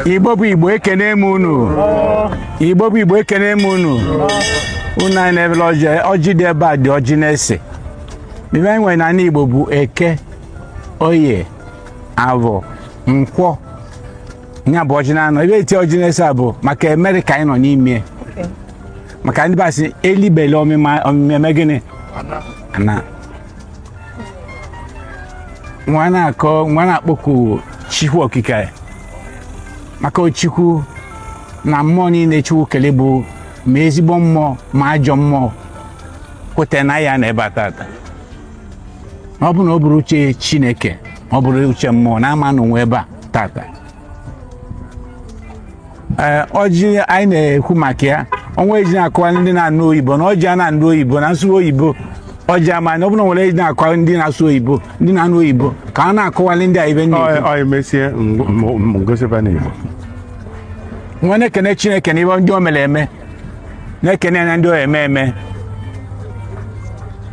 Igbo bụ Igbo, ekene m unu. Igbo bụ Igbo, ekene m unu. Unu anyị na-ebele ọjị, ọjị dị ebe a dị ọjị na-ese. Ibe anyị nwere n'ala Igbo bụ Eke, Oye, Avọ, Nkwọ. Ya bụ ọjị na-anọ. Ebe eti ọjị na-ese a bụ maka Amerịka anyị nọ n'ime. Maka ndị basị elibele ọmịma ọmịmị eme gịnị? Ana. Nwa na-akọ, nwa na-akpọku Chukwu Okike, maka Chukwu na mmụọ niile Chukwu kele bụ ma ezigbo mmụọ ma ajọ mmụọ kweta na ya na ebe a tata. Ọ bụ na ọ bụrụ uche Chineke, ọ bụrụ uche mmụọ na ama n'onwe ebe a tata. Ee, ọjị anyị na-ekwu maka ya, ọnwa eji na-akọwa ndị na-anụ oyibo na ọjị a na-anụ oyibo na nsụ oyibo ọjị ama na ọ bụrụ na nwere eji na-akọwa ndị na-asụ oyibo, ndị na-anụ oyibo, ka a na-akọwali ndị a ibe ndị Ọ emesie ngosiba n'Igbo. Nwa na-ekene Chineke na ibe ndị o mere eme, na-ekene na ndị o eme eme.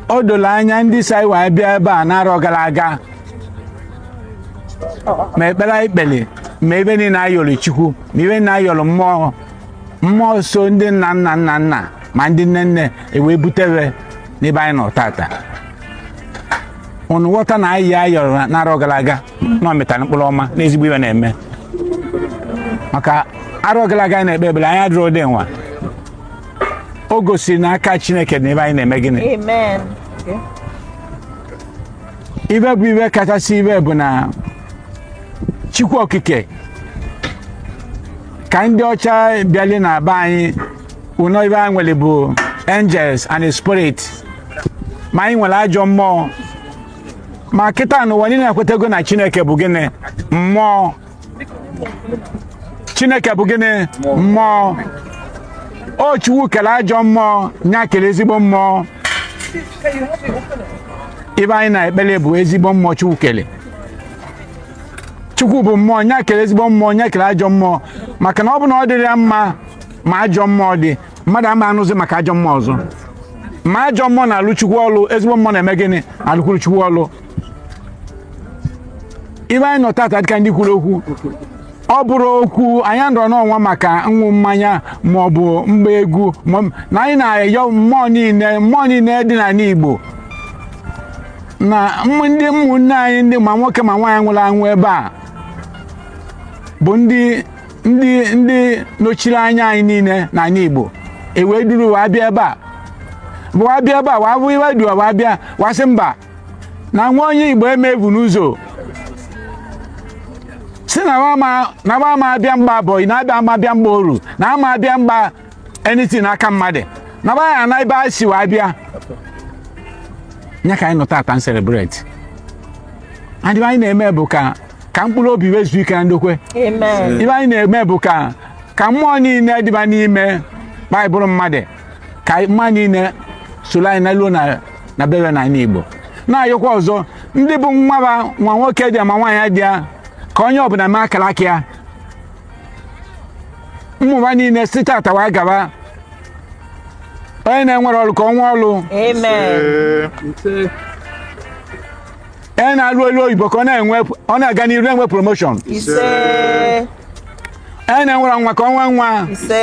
O doro anya ndị si anyị wee bịa ebe a n'arọ gara aga, ma ekpere anyị kpere, ma ebe niile anyị yọrọ Chukwu, ma ebe niile anyị yọrọ mmụọ mmụọ so ndị nna nna nna nna ma ndị nne nne ewee butere n'ebe anyị nọ tata. Unu ghọta na anyị ya yọrọ n'arọ gara aga na ọ mịtara mkpụrụ ọma na ezigbo ibe na-eme. Maka arọ gara aga anyị na-ekpe ekpere anyị adịrọ ụdị nwa. O gosiri na aka Chineke na ebe anyị na-eme gịnị? Amen. Ibe bụ ibe kachasị ibe bụ na Chukwu Okike ka ndị ọcha bịali na be anyị ụnọ ibe anyị nwere bụ angels and spirit, ma anyị nwere ajọ mmụọ. Ma kịta n'ụwa niile ekwetego na Chineke bụ gịnị? Mmụọ. Chineke bụ gịnị? Mmụọ. O Chukwu kere ajọ mmụọ, nya kere ezigbo mmụọ. Ibe anyị na-ekpere bụ ezigbo mmụọ Chukwu kere. Chukwu bụ mmụọ, nya kere ezigbo mmụọ, nya kere ajọ mmụọ. Maka na ọ bụ na ọ dịrị ya mma ma ajọ mmụọ dị, mmadụ ama anụzi maka ajọ mmụọ ọzọ. Ma ajọ mmụọ na-alụ Chukwu ọlụ, ezigbo mmụọ na-eme gịnị? Alụkwuru Chukwu ọlụ. Ibe anyị nọ tata dịka ndị kwuru okwu, ọ bụrụ okwu anyị nọrọ n'ọnwa maka ịṅụ mmanya ma ọ bụ mgba egwu, na anyị na-ayọ mmụọ niile, mmụọ niile dị n'ala Igbo na ndị ụmụnne anyị ndị ma nwoke ma nwaanyị nwụrụ anwụ ebe a bụ ndị ndị ndị nọchiri anya anyị niile n'ala Igbo, e wee duru wee bịa ebe a, bụ wee bịa ebe a wee bụ iwe du wee bịa wee sị mba na nwa onye Igbo emebu n'ụzọ si na wa ma abịa mgba abọyị, na abịa ama abịa mgba oru, na ama abịa mgba anything n'aka mmadụ, na ba ya na ebe a si wee bịa. Nya ka anyị nọ tata celebrate. And ibe anyị na-eme bụ ka ka mkpụrụ obi wezuo ike na ndokwe. Amen. Ibe anyị na-eme bụ ka ka mmụọ niile dịba n'ime baịbụl mmadụ, ka mmụọ niile soro anyị na luo na bebe na ala Igbo. Na-ayọkwa ọzọ ndị bụ nwa ba nwa nwoke dị ma nwaanyị dị ya, ka onye ọbụla mee akara aka ya. Mmụba niile si tata wee gaba. Onye na-enwere ọrụ ka ọ nwee ọrụ. Amen. Onye na-alụ elu oyibo ka ọ na-enwe, ọ na-aga n'iru na-enwe promotion. Ise. Onye na-enwere nwa ka ọ nwee nwa. Ise.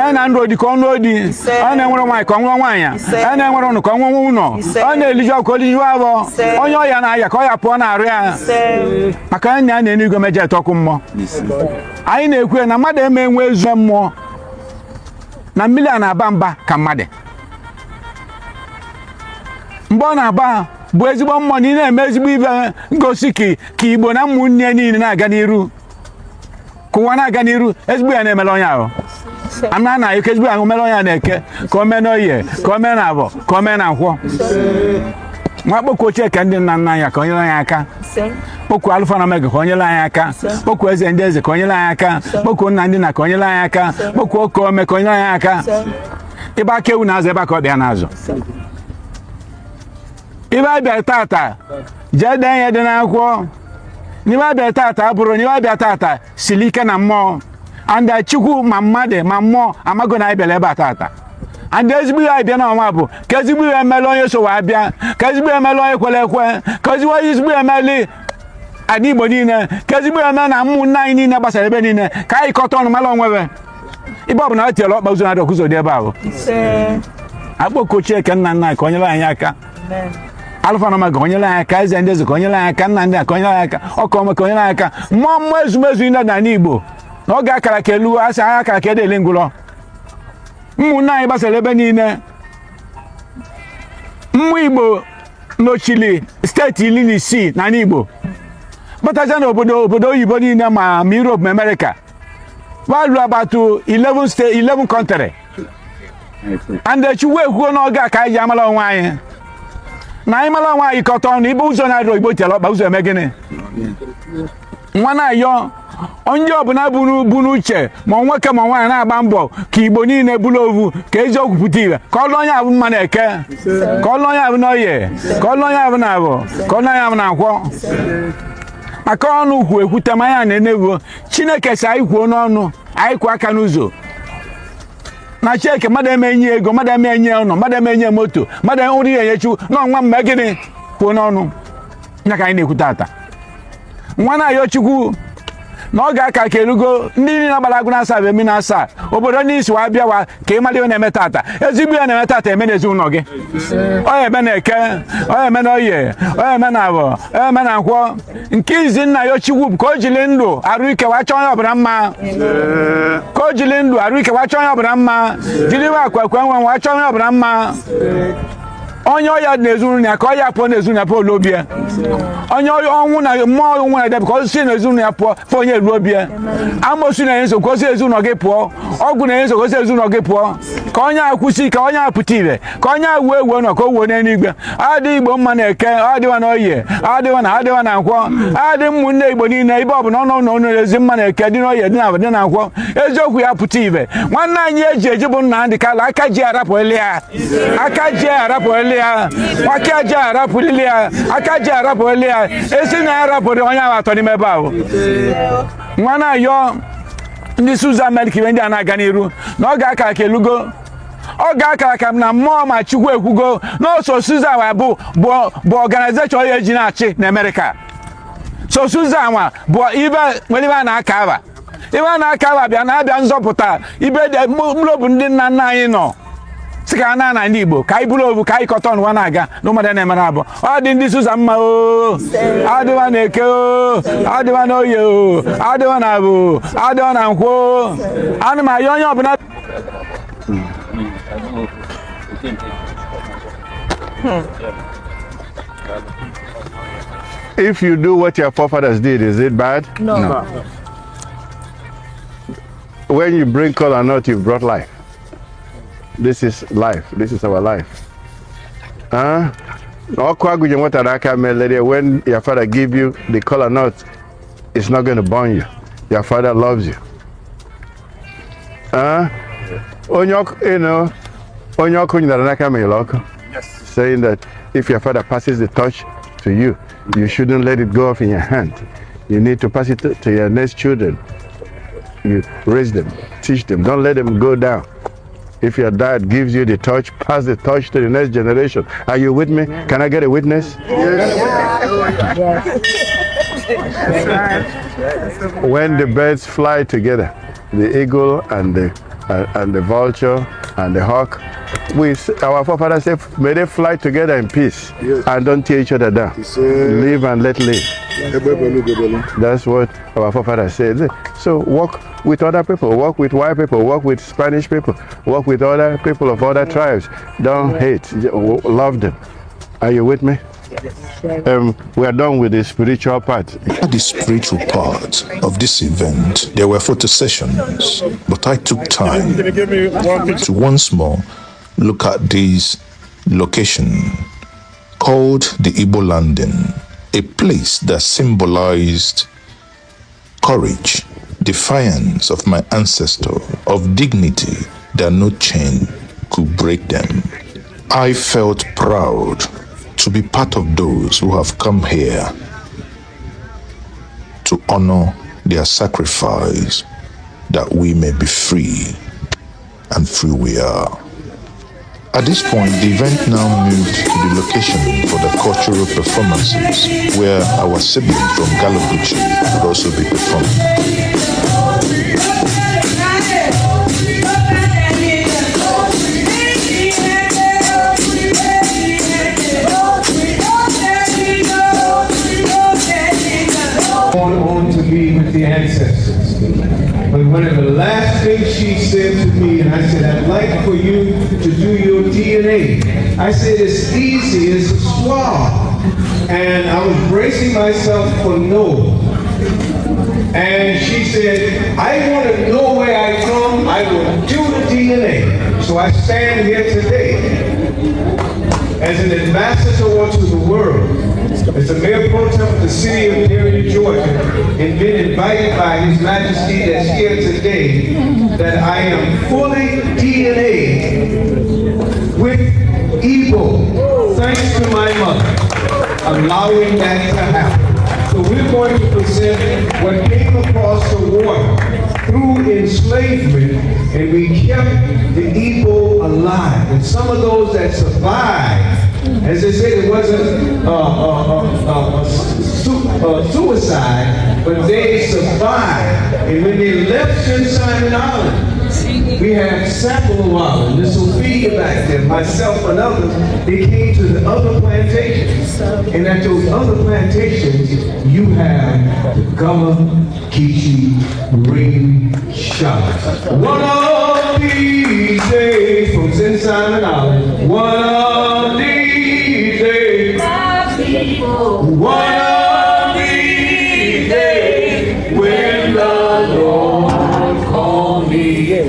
Onye na-ndụ odi ka ọ nụọ di. Ise. Onye na-enwere nwaanyị ka ọ nwee nwaanyị. Ise. Onye na-enwere ụnụ ka ọ nwee ụnọ. Ise. Onye na-eliju ọkụ oliju abụọ. Ise. Onye ọya na-aya ka ọ ya pụọ na-arụ ya. Ise. Maka onye na na-enigwe meje eto ọkụ mmụọ. Anyị na-ekwu ya na mmadụ eme enwe ezu mmụọ na mmiri a na-aba mba ka mmadụ. Mgbe ọ na-aba bụ ezigbo mmụọ na ị na-eme ezigbo ibe ngosi ka Igbo na ụmụnne niile na-aga n'iru, ka ụwa na-aga n'iru. Ezigbo ya na-emere onye ahụ. Amara na eke ezigbo ahụ mere onye na-eke ka o mee n'oye, ka o mee na abọ, ka o mee na nkwọ. Nwa kpọkuo ochie ka ndị nna nna anyị ka o nyere anyị aka. Ise. Kpọkuo Alfa na Omega ka o nyere anyị aka. Kpọkuo eze ndị eze ka o nyere anyị aka. Kpọkuo nna ndị nna ka o nyere anyị aka. Kpọkuo oke ome ka o nyere anyị aka. Ebe aka ewu na-azụ, ebe aka ọ bịa na-azụ. Ibe abịa tata jee dee ihe dị n'akwụkwọ. N'ibe abịa tata abụrụ n'ibe abịa tata siri ike na mmụọ. And Chukwu ma mmadụ ma mmụọ amago na anyị bịara ebe a tata. And ezigbo ihe abịa n'ọnwa bụ ka ezigbo ihe emela onye so wee bịa, ka ezigbo ihe emela onye kwere ekwe, ka ezigbo ihe emeli Ala Igbo niile ka ezigbo ya mee na ụmụnne anyị niile gbasara ebe niile ka anyị kọta ọnụ mara onwebe ibe ọ bụ na e tinyere ọkpa ụzọ na-adị ọkụzọ dị ebe ahụ. Akpọkuo Chineke nna nna ka o nyere anyị aka. Alfa na Omega ka o nyere anyị aka, eze ndị eze ka o nyere anyị aka, nna ndị a ka o nyere anyị aka, ọka ọma ka o nyere anyị aka, mmụọ mmụọ ezumezu niile n'ala Igbo na oge akara ka elu asị agha akara ka edele ngwụrọ. Ụmụnne anyị gbasara ebe niile. Mmụọ Igbo nọchiri steeti 16 n'ala Igbo gbataja n'obodo obodo oyibo niile ma Europe ma America valu about 11 state 11 country and Chukwu ekwuo n'oge a ka anyị ji amala onwe anyị na anyị mara onwe anyị kọta ọnụ ibe ụzọ na-adịrọ Igbo tiere ọkpa ụzọ eme gịnị. Nwa na-ayọ onye ọbụla bụ n'uche ma nwoke ma nwaanyị na-agba mbọ ka Igbo niile bụrụ ovu ka eziokwu pụta ire ka ọlụ onye abụ mma na eke ka ọlụ onye abụ na oye ka ọlụ onye abụ na abụ ka ọlụ onye abụ na nkwọ. Maka ọnụ kwu ekwute ma ya na-enewuo Chineke si anyị kwuo n'ọnụ anyị kwuo aka n'ụzọ na Chineke mmadụ eme enye ego mmadụ eme enye ụlọ mmadụ eme enye moto mmadụ nri ya enyechu n'ọnwa mgbe gịnị kwuo n'ọnụ ya ka anyị na-ekwu tata. Nwa na-ayọ Chukwu na ọ ga-aka ka erugo ndị niile gbara agụ na asaa bụ emi na asaa obodo ndị isi wa bịawa ka ị mara ihe na-eme tata ezigbo ya na-eme tata eme n'ezinụlọ gị ọ eme na eke ọ eme na oye ọ eme na abọ ọ eme na nkwọ. Nke izi nna ya Chukwu bụ ka o jiri ndụ arụ ike wa chọọ onye ọbụla mma ka o jiri ndụ arụ ike wa chọọ onye ọbụla mma jiri iwe akwa ekwe nwe wa chọọ onye ọbụla mma. Onye ọya n'ezinụlọ ya ka ọ ya pụọ n'ezinụlọ ya pụọ olobie onye ọnwụ na mmụọ ọnwụ na-edebe ka ọ si n'ezinụlọ ya pụọ fụ onye ruo bie amosu na-enye nsogbu ka o si ezinụlọ gị pụọ ọgwụ na-enye nsogbu ka o si ezinụlọ gị pụọ ka onye akwụsị ka onye apụta ire ka onye awuo ewuo nọ ka o wuo n'eluigwe. Adị Igbo mma na eke adịwa na oye adịwa na adịwa na nkwọ adị ụmụnne Igbo niile ibe ọbụla ọnụ ụlọ ụlọ ezi mma na eke dị n'oye dị na dị na nkwọ eziokwu ya pụta ibe. Nwanne anyị eji eji bụ Nnamdi Kanu aka ji arapụli ya aka ji arapụli ya aka ji arapụli ya aka ji arapụli ya esi na ya arapụrụ onye ahụ atọ n'ime ebe ahụ. Nwa na-ayọ ndị Suza Amerika ibe ndị a na-aga n'iru na ọ ga-akara ka elugo ọ ga-akara ka na mmụọ ma Chukwu ekwugo n'oso Suza nwa bụ bụ ọganizeshọn ya eji na-achị na Amerịka. So Suza nwa bụ ibe nwere ibe a na-aka aba ibe a na-aka aba bịa na-abịa nzọpụta ibe mkpụrụ ndị nna nna anyị nọ si ka na na ndị Igbo ka anyị bụrụ ovu ka anyị kọta ọnụ na-aga na ụmụada na-emere abụọ ọ dị ndị Suza mma o adịwa na eke o adịwa na oye o adịwa na abụ adịwa na nkwọ. Ana m ayọ onye ọbụla. If you do what your forefathers did, is it bad? No. No. When you bring kola nut, you've brought life. This is life. This is our life. Huh? When your father give you the kola nut, it's not going to burn you. Your father loves you. Huh? Yes. Saying that if your father passes the torch to you, you shouldn't let it go off in your hand. You need to pass it to your next children. You raise them, teach them. Don't let them go down. If your dad gives you the torch, pass the torch to the next generation. Are you with me? Can I get a witness? Yes. Yes. When the birds fly together, the eagle and the vulture and the hawk, our forefathers said, may they fly together in peace. Yes. And don't tear each other down. Yes. Live and let live. That's what our forefathers said. So work with other people, work with white people, work with Spanish people, work with other people of other tribes. Don't hate, love them. Are you with me? Yes. We are done with the spiritual part. At the spiritual part of this event, there were photo sessions, but I took time to once more look at this location called the Igbo Landing, a place that symbolized courage, defiance of my ancestor, of dignity that no chain could break them. I felt proud to be part of those who have come here to honor their sacrifice, that we may be free, and free we are. At this point, the event now moved to the location for the cultural performances, where our siblings from Galabuchi would also be performing. Going on to be with the ancestors. But one of the last things she said to me, and I said, "I'd like for you to do your DNA." I said, "It's easy, it's a swab." And I was bracing myself for no. And she said, "I want to know where I come, I will do the DNA." So I stand here today as an ambassador to the world, as the mayor pro tem of the city of Darien, Georgia, and been invited by His Majesty that's here today, that I am fully DNA with Igbo, thanks to my mother, allowing that to happen. So we're going to present what came across the water through enslavement, and we kept the Igbo alive. And some of those that survived, as they said, it wasn't suicide, but they survived. And when they left St. Simon Island, we had Sapelo Island, the Sophia back there, myself and others, they came to the other plantations. And at those other plantations, you have the Gullah Geechee Ring Shot. One of these days from St. Simon Island, one of these days, one of these days, when the Lord called me,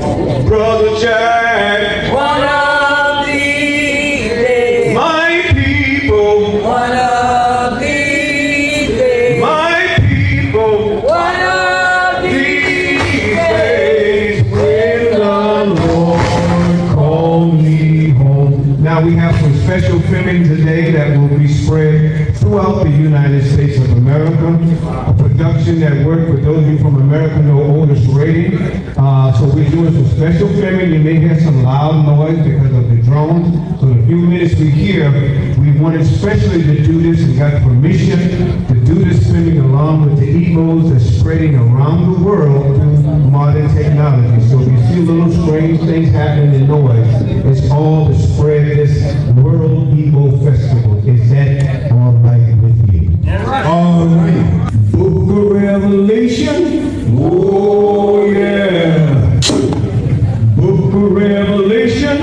Brother Jack, One of these days, my people, one of these days, my people, one of these these days, when the Lord called me home. Now we have some special filming today that will be spread throughout the United States of America. A production that worked with those of you from America know Otis Redding. So we're doing some special filming. You may hear some loud noise because of the drones. So the few minutes we hear, we wanted especially to do this and got permission to do this filming along with the Igbos that's spreading around the world through modern technology. So if you see little strange things happening and noise, it's all to spread this World Igbo Festival. Is that all right with you? All right. Book of Revelation. Oh yeah. Book of Revelation.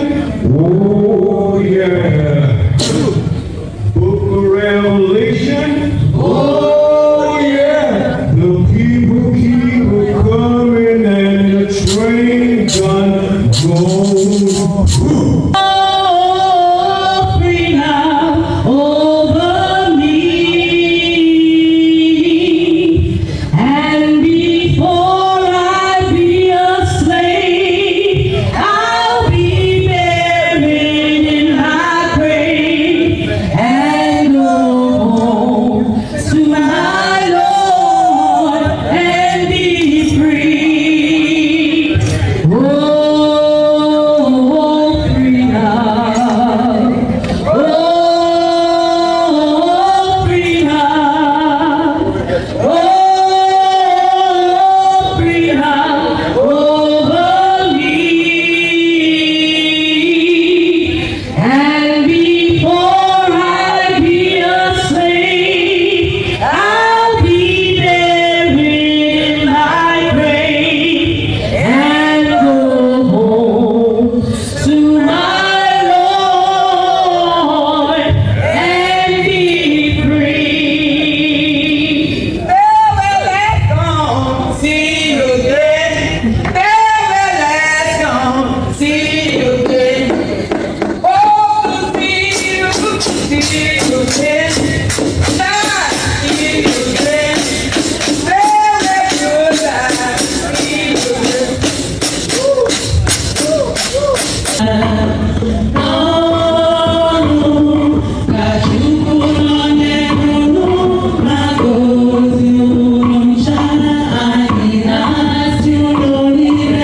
Oh yeah. Book of Revelation. Oh yeah. The people keep coming and the train done go. Oh, free now over me, and before I be a slave, I'll be buried in my grave and go home to my Lord and be free. Oh, freedom. Oh, freedom. Oh, freedom over me. And before I be a slave, I'll be buried in my grave and go home to my Lord and be free. Farewell, let's go, see you again. Farewell, let's go, see you again. Oh, see you again. Now, see you again. Farewell, goodbye, see you again. Ooh, ooh, ooh. Ka Chukwu nọnyere unu ma gozie unu ncha, anyị na-asị unu niile.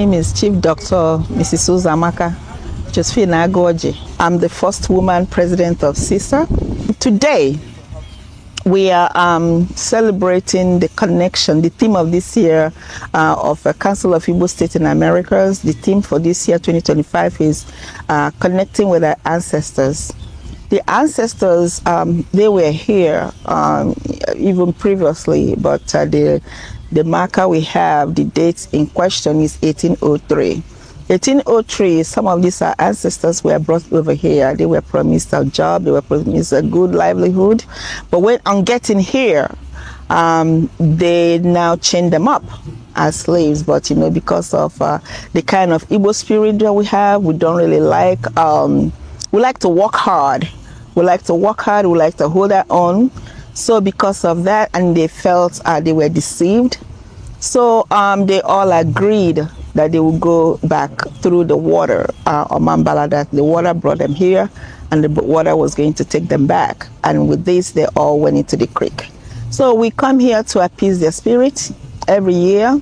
name is Chief Dr. Mrs. Uzamaka Josephine Agoji. I'm the first woman president of CISA. Today, we are celebrating the connection, the theme of this year of the Council of Igbo State in Americas. The theme for this year, 2025, is connecting with our ancestors. The ancestors, they were here even previously, but the marker we have, the date in question is 1803. 1803, some of these our ancestors were brought over here. They were promised a job, they were promised a good livelihood. But when on getting here, they now chained them up as slaves. But you know, because of the kind of Igbo spirit that we have, we don't really like, we like to work hard. We like to work hard, we like to hold our own. So because of that, and they felt they were deceived. So they all agreed that they would go back through the water, Omambala, that the water brought them here and the water was going to take them back. And with this, they all went into the creek. So we come here to appease their spirit every year.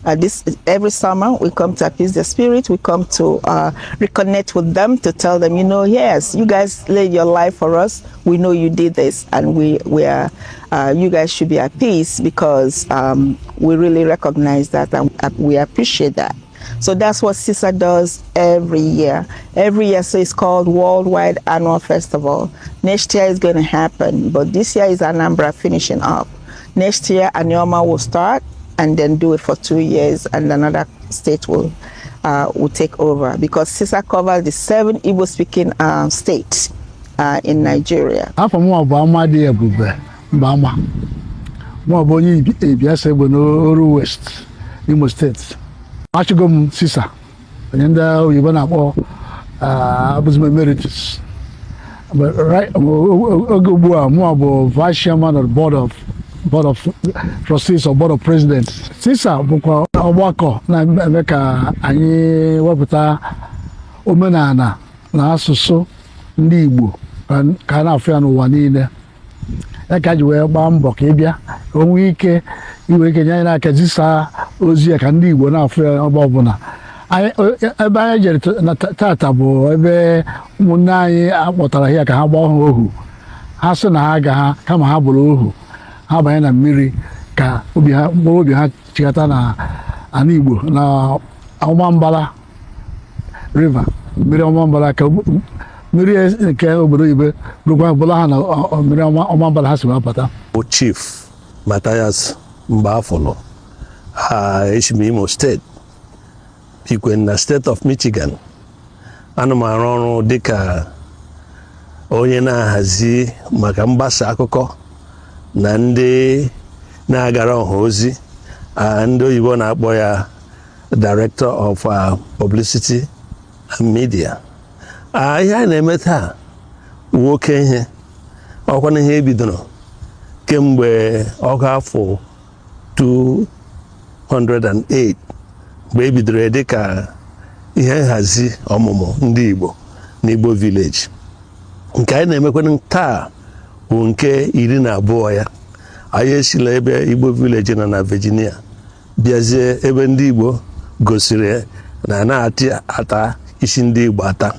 Every summer, we come to appease their spirit. We come to reconnect with them, to tell them, you know, yes, you guys laid your life for us. We know you did this, and we are, you guys should be at peace because we really recognize that and we appreciate that. So that's what CISA does every year. Every year, so it's called Worldwide Annual Festival. Next year is going to happen, but this year is Anambra finishing up. Next year, Anioma will start and then do it for 2 years, and another state will take over, because CISA covers the 7 Igbo-speaking states in Nigeria. Afọ mụ bụ Amadi Ebube Mbama. Mụ bụ onye Ibiasa Egbe n'Oru West, Imo State. Achịgo m CISA, onye ndị oyibo na-akpọ abụzim emeritus. But right oge ugbu a, mụ bụ vice chairman of the board of trustees or board of presidents. CISA bụkwa ọgbakọ na-eme ka anyị wepụta omenala na asụsụ ndị Igbo ka a na-afụ ya n'ụwa niile. Ya ka ji wee gbaa mbọ ka ị bịa ka o nwee ike iwe ike nye anyị n'aka zisaa ozi ya ka ndị Igbo na-afụ ya ebe ọbụla. Ebe anyị jere tata bụ ebe ụmụnne anyị akpọtara ya ka ha gbaa ha ohu. Ha sị na ha ga ha kama ha bụrụ ohu, ha banye na mmiri ka obi ha mkpụrụ obi ha chịkọta na ala Igbo na Ọmambala River, mmiri Ọmambala, ka mmiri nke obodo oyibo bụrụkwa bụla ha na mmiri Ọmambala ha si wee bata. Chief Matthias Mbafolo, esi m Imo State, bikwe na State of Michigan. Ana m arụ ọrụ dịka onye na-ahazi maka mgbasa akụkọ na ndị na-agara ọha ozi, ndị oyibo na-akpọ ya Director of Publicity and Media. Ihe a na-eme taa wụ oke ihe ọkwa na ihe ebidoro kemgbe ọgụ afọ 208, mgbe e bidoro ya dịka ihe nhazi ọmụmụ ndị Igbo n'Igbo Village. Nke anyị na-emekwana taa bụ nke 12 ya. Anyị esila ebe Igbo Village nọ na Virginia bịazie ebe ndị Igbo gosiri na na-atị ata isi ndị Igbo ata.